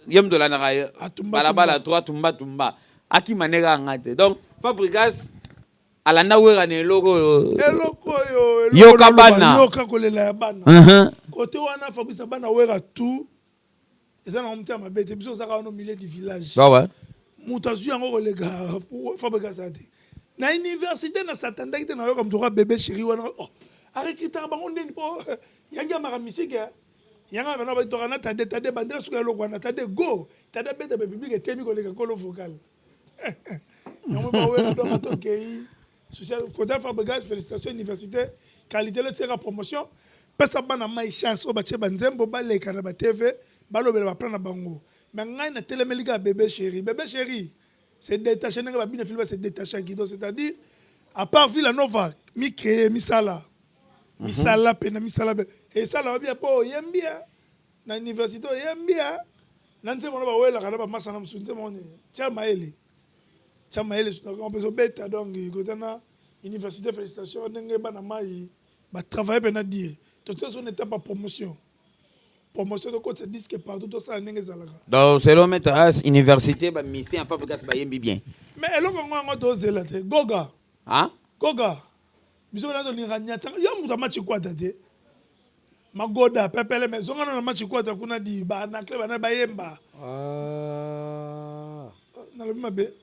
ye moto olandaka ye. Atumba, balabala tumba. Trois tumba tumba, akima ndenge kaka nga te. Donc Fabrigas alanda Wera na eloko oyo. Eloko oyo, eloko Yoka naloba, bana. Yoka kolela ya bana. Kote wana Fabrice na bana Wera, tout eza nango motema mabe te. Biso ozaka wana au milieu du village. Moto azwi yango koleka Fabregas aza te. Na université na satandaki te nayoka moto oka bébé chéri wana. Oh, arecrutaka bango ndeni mpo yangi amaka misike yanga bana baitoka na tade tade bandela suka eloko wana tade go tade abeta bapublic etemi koleka kolo vocal yango bawera. Donc atokei social côté Fabregas, félicitations. Université qualité lo tiaka promotion, pesa bana mai chance oyo batie banzembo, baleka na batv, balobela baplan na bango. Mais ngai natelemeli kaka bébé chéri. Bébé chéri se détaché ndenge babina fili base détachaki. Donc c'est-à-dire à part Villa Nova, micréer misala, misala mpe na misala mpe esala babia mpo oyembi na université, oyembi na nzembo wana bawelaka na bamasa na mosusu. Nzembo wana tia mayele, tia mayele mpe ezobeta. Donc kota na université, félicitation ndenge bana mai batravaille mpe na dire totia so na étape ya promotion, promotion, tokotisa disque partout, tosala ndenge ezalaka. Donc selon Maître As, université, bamusicien ya Fabrigas bayembi bien. Mais eloko yango, yango tozela te, Goga. Hein? Goga, biso mpena tolingaka nyatanga yo moto amachi kwata te, magoda pepele. Mais zongana na machi kwata kuna di banacle bana bayemba. Ah. Nalobi mabe?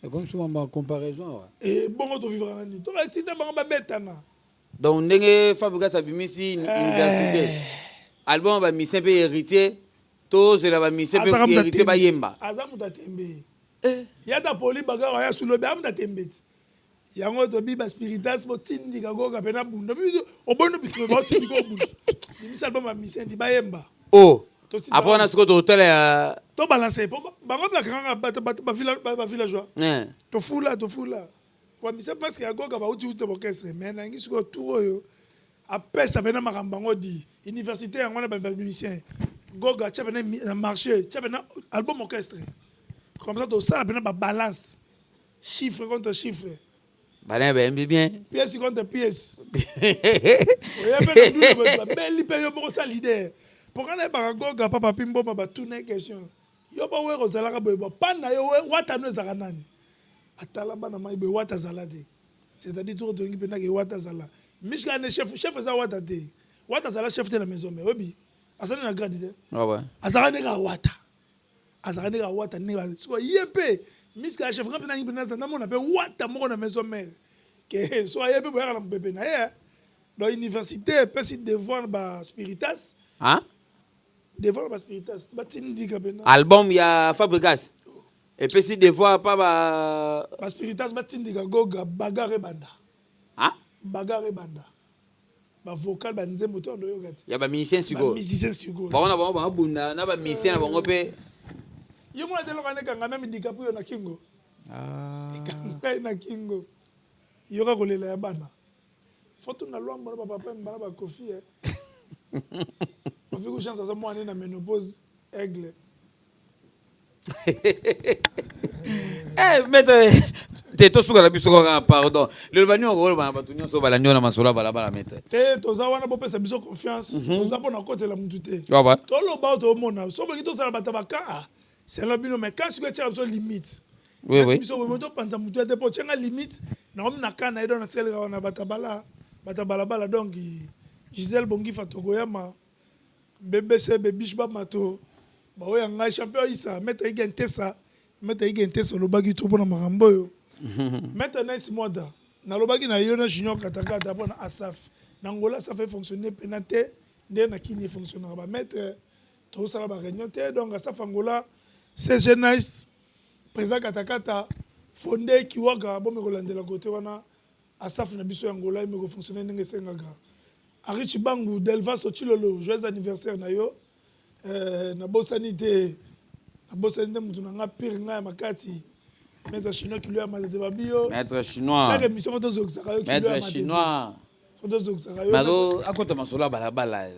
Comme souvent comparaison. E bongo tovivaka na nini? Tobaexcite bango, babetana. Donc ndenge Fabrigas abimisi université, album ya bamusicien mpe Héritier, tozela bamusicien mpe Héritier bayemba. Aza moto atembe yata poli bagara aya sulobi, aza moto atembe ti yango tobi baspiritas botindika koka mpe na bunda obono biso baotindika obunda, bimisa album ya musicien ndi bayemba. Oh, après wana sikoyo totala ya Tobalance po bango mpe bakangaka bato bavillageois. Tofula, tofula bamisa parce ya Goga bauti uta orchestre, mais nangi sikoyo tour oyo apesa pena makambo yango di université yango wana. Bamusicien Goga tia pena na marché, tia pena album orchestre, comme ça tosala pena babalance, chiffre contre chiffre. Bana bayembi bien. Pièce contre pièce. Oya mpe na ndulu, bato babeli mpe yo moko sa leader mpoka nayebaka Goga. Papa Pi Mboma batuna question: yo mpo Were ozalaka boye, bapanda yo, Wata no ezalaka nani? Atala bana mai boye, Wata azala te. C'est-à-dire tour tolingi mpendaka Wata azala mishka ne chef. Chef eza Wata te. Wata azala chef te na maison, mais oyebi azali na grade te. Azalaka ndenge Awata, azalaka ndenge Awata, ndenge sikoyo ye mpe mishka ya chef. Nga mpe nangi mpe namona mpe Wata moko na maison mère ke so aye mpe boyaka na mopepe na ye. Donc université epesi devoir baspiritas, devoir na baspiritas batindika mpena. Album ya Fabregas epesi devoir pa ba Baspiritas batindika Goga, bagarre ebanda. Bagarre ebanda, bavocal, banzembo to andoyoka te. Ya bamusicien sikoyo. Bamusicien sikoyo. Bango na bango babunda na bamusicien na bango mpe. Yo mona te, eloko wana ekanga meme dikapu yo na kingo, ekanga ye na kingo. Yoka kolela ya bana, fo tuna Lwambo na bapapa mbala bakofi. Kofi ku chance aza mwana na ménopause, aigle. Eh, maître, te tosuka na biso kaka, pardon. Lelo bani okoloba na bato nyonso balandi wana masolo ya balabala, maître? Te, toza wana, bopesa biso confiance. Toza mpona kotela mutu te. Toloba oyo tomona. So bolingi tosala bato baka, ah, selon bino, mais quand sikoyo etiaka biso limite, biso boye topanza mutu ya te, mpo otianga limite nakomi na ka na ye. Donc natikalika wana bato bala, bato ya balabala. Donc Gisele Bongifa, tokoyama BBC Bebish, bamato baoya ngai champion Isa, maître Ige Ntesa, maître Ige Ntesa olobaki to mpona makambo oyo. Maître Nice Mwada, nalobaki na yo na Junior Katakata mpona Asaf na Ngola. Asaf efonctionne mpena te nde na Kini efonctionnaka. Bamaître tozosala baréunion te. Donc Asaf Angola, CG Nice, président Katakata Fonde Kiwaka, bomi kolandela kote wana. Asaf na biso ya Ngola emi kofonctionne ndenge esengaka. Henri Chibangu, Delvas Chilolo, joyeux anniversaire na yo. Nabosani te, nabosani te mutu na nga pire, ngai ya makati, maître chinois kilo ya matete, babi yo. Maître chinois. Chaque émission fo tozokisaka yo kilo ya maître matete. Chinois. Fo tozokisaka yo. Nazo akota masolo ya balabala.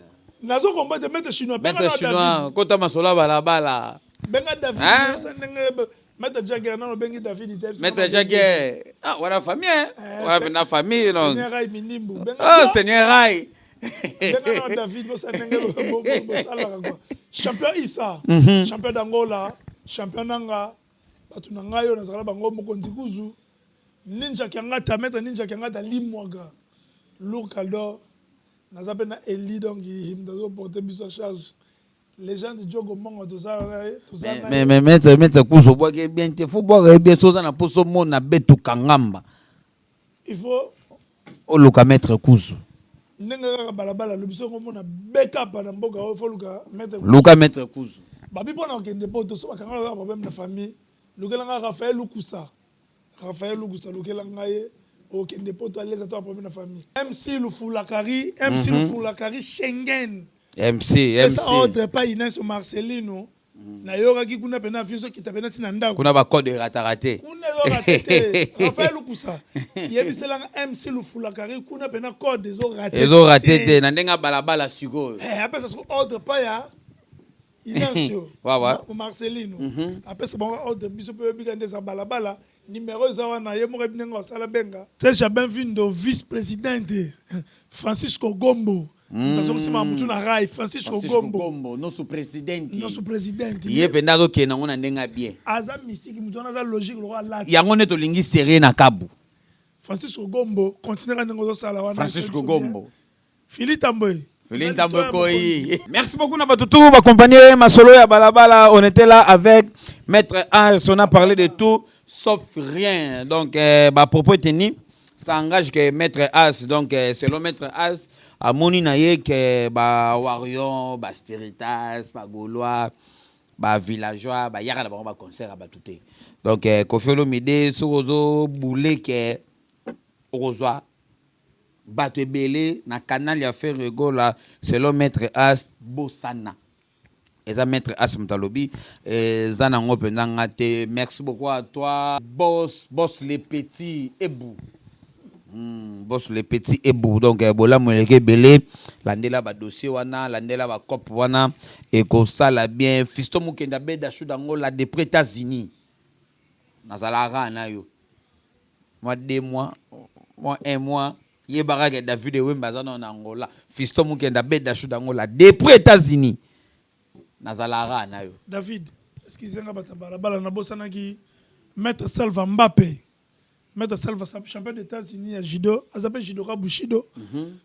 Nazo komba te, maître chinois. Maître chinois, kota masolo ya balabala. Benga David. Hein? Osa ndenge maître Jagger nano obengi David te. Maître Jagger, ah, wana famille, hein? Wana pena famille, non? Seigneur Rai Minimbu, benga. Oh, Seigneur Rai. Benga na David, bosa ndenge bosalaka quoi. Champion Isa, champion d'Angola, champion nanga, bato na ngai oyo nazala bango, mokonzi kuzu Ninja Kiangata, maître Ninja Kiangata limwaga lourd caldor. Naza mpe na Eli, donc moto azoporte biso charge, légende Diogo Mongo, tozala na ye, tozala na mais ye. Mais maître kuzu, obwaki bien te. Fo bwaka ye bien. So oza na mposa omona betuka ngamba, il faut oluka maître kuzu. Ndenge kaka balabala alobi, soki omona bekapa na mboka oyo, fo luka maître. Luka maître kuzu. Babi mpona kokende poto, so bakanga kaka problème na famille, lukela nga Raphaël Lukusa, Raphaël Lukusa, lukela ngai ye, okende poto aleza to problème na famille. MC Lufulakari, MC Lufulakari Schengen. MC. Pesa MC. Ordre pa Ines Marcelino. Nayokaki kuna pena avion ezokita pena ntina ndako. Kuna bacode erataka te. Kuna ezorater te. Raphaël Lukusa, yebiselanga MC Lufulakari, kuna pena code ezorater. Ezorater te na ndenge ya balabala sikoyo. Eh, apesa siko ordre pa ya Inancio. Marcelino apesa bango ordre. Biso mpe oyebika nde eza balabala, numero eza wana, ye moko yebi ndenge asala. Benga Serge Benvindo, vice présidente Francisco Gombo, moto azokosima motu na rai, Francisco Francisco Gombo. Gombo, nosso presidente. Nosso presidente. Ye mpenza azokende yango na ndenge ya bien. Aza mystique, moto wana aza logique lokola alati. Yango nde tolingi serie na kabu. Francisco Gombo, continue kaka ndenge ozosala wana. Francisco Gombo. Fili Tamboy. Fili Tamboy Koi. Merci beaucoup na bato tout accompagné masolo ya balabala. On était là avec maître Hans, on a parlé de tout sauf rien. Donc ba propos tenu, ça engage que maître As. Donc selon maître As, amoni na ye que ba warrior, ba spiritas, ba gaulois, ba villageois bayaka na bango ba concert ya bato te. Donc Koffi Olomide, soki ozobule ke okozwa bato ebele na canal ya Ferre Gola, selon maître As, bosana. Eza maître As moto alobi, eza nango mpenza nga te. Merci beaucoup à toi, boss, boss les petits Ebou. Boss le petit Ebou. Donc bolamu eleki ebele. Landela badossier wana, landela bacope wana, ekosala bien. Fiston Mokenda beda shu dango la depuis États-Unis. Nazalaka na yo mwa 2 mois, mwa un mois, yebaka ke David Ewembe aza nano na Angola. Fiston Mokenda beda shu dango la depuis États-Unis, nazalaka na yo. David, excuse nga, bato balabala, nabosanaki maître Salva Mbappe. Maître Salva, champion des États-Unis ya judo, aza mpe judoka bushido.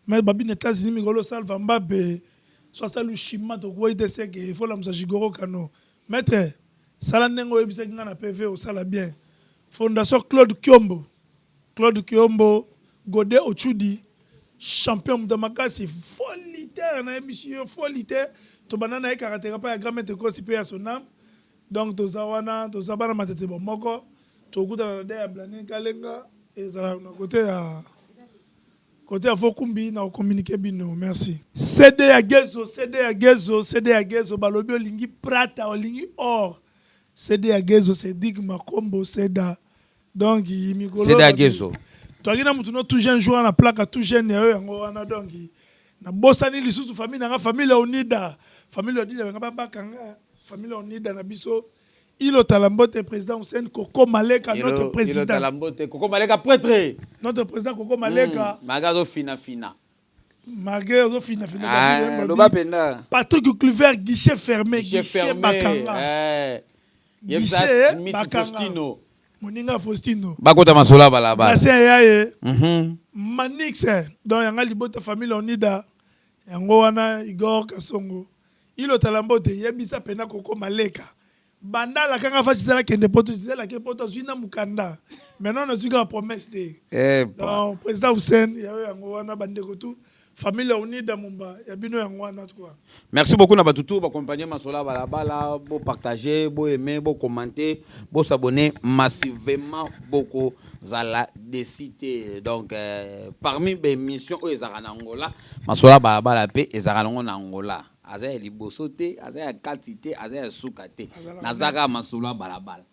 Mais babi na États-Unis mikolo, Salva Mbappe so asali ushima, tokoyi te seke efolamusa Jigoro Kano. Maître, sala ndenge oyebisaki nga na PV, osala bien. Fondation Claude Kiombo, Claude Kiombo, Gode Ochudi, champion, moto makasi, folitaire, nayebisi yo, folitaire. Tobanda na ye karateka mpa ya grand maître Kosi mpe ya Sonam. Donc toza wana, toza bana Matete bomoko. Tokutana na de ya Blandine Kalenga, ezala na côté ya Fokumbi na kocommuniquer bino. Merci. CD ya Gezo, CD ya Gezo, CD ya Gezo. Balobi olingi prata, olingi or, CD ya Gezo, Cédric Makombo Seda. Donc mikolo CD ya Gezo. Toaki na mutu no tout jeune jour na plaque tout jeune ya oyo yango wana. Donc nabosani lisusu famille nanga, famille Leonida, famille Leonida banga babakanga, famille Leonida na biso. Ilotala mbote, président Hussein Koko Maleka, notre président. Ilotala mbote, Koko Maleka prêtre. Notre président Koko Maleka. Maga azofina fina. Malgré ozofina fina. Ah, loba mpenza. Patrick Kluver, guichet fermé, guichet bakanga. Guichet bakanga, moninga Faustino. Bakota masolo ya balabala. Basi ya ye. Manix, donc yanga libota, famille Leonida yango wana. Igor Kasongo, Ilotala mbote. Yebisa mpena Koko Maleka, banda alakanga fa Gisele akende poto. Gisele ake poto, azwi na mokanda. Maintenant nazwi kaka promesse te. Donc président Hussein yayo yango wana, bandeko tu, famille Leonida Mumba ya bino yango wana quoi. Merci beaucoup na bato tu baaccompagner masolo ya balabala. Bopartager, boaimer, bocommenter, bosabonner massivement, bokozala déçus te. Donc parmi baémission oyo ezalaka na Angola, masolo ya balabala mpe ezalaka nango na Angola. Aza ya liboso te, aza ya kati te, aza ya suka te. Naza kaka masolo ya balabala.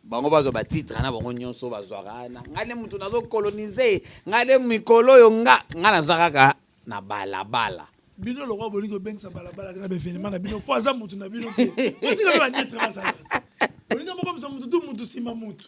Bango bazwa batitre na bango nyonso bazwaka wana. Ngai nde mutu nazocoloniser, ngai nde mikolo oyo nga naza kaka na balabala. Bino lokwa bolingi kobengisa balabala te na baévénement na bino mpo aza mutu na bino te. Otika mpe banietre bazala te. Olingi mokomisa mutu tu mutu nsima mutu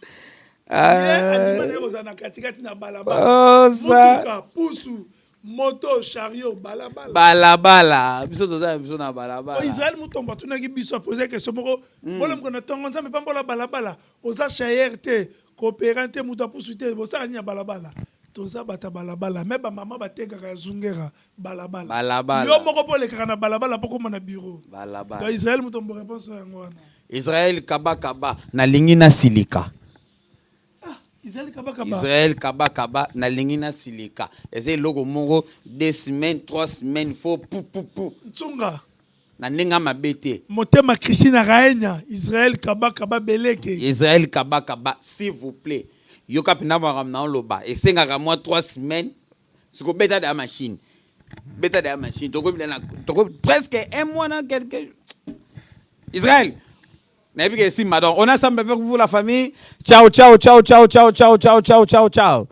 ye andima na ye kozala na katikati na balabala. Motuka, pusu, moto, chariot, balabala. Balabala, biso toza na biso na balabala. Israel Mutombo atunaki biso, apose question moko: bolamuka na ntongo, Nzambe pambola balabala. Oza chayere te, coopérant te, moto apusu te, bosala nini ya balabala? Toza bata balabala. Me bamama batekaka ya zungera, balabala. Balabala. Yo moko mpo olekaka na balabala mpo koma na bureau. Balabala. Donc Israel Mutombo, réponse oyo yango wana. Israel Kabakaba, nalingi nasilika. Ah, Israel Kabakaba. Israel Kabakaba, nalingi nasilika. Eza eloko moko, 2 semaines, 3 semaines, fo pupupu. Ntunga. Na ndenge ya mabe te. Motema Christine Raenya, Israel Kabakaba beleke. Israel Kabakaba, s'il vous plaît, yoka mpenza makambo na oloba. Esengaka mwa 3 semaines. Siko beta da machine, beta da machine, tokomi na toko presque un mois na quelque. Israël, nayebi ke esimba. Donc on est ensemble avec vous, la famille. Ciao, ciao, ciao, ciao, ciao, ciao, ciao, ciao, ciao, ciao.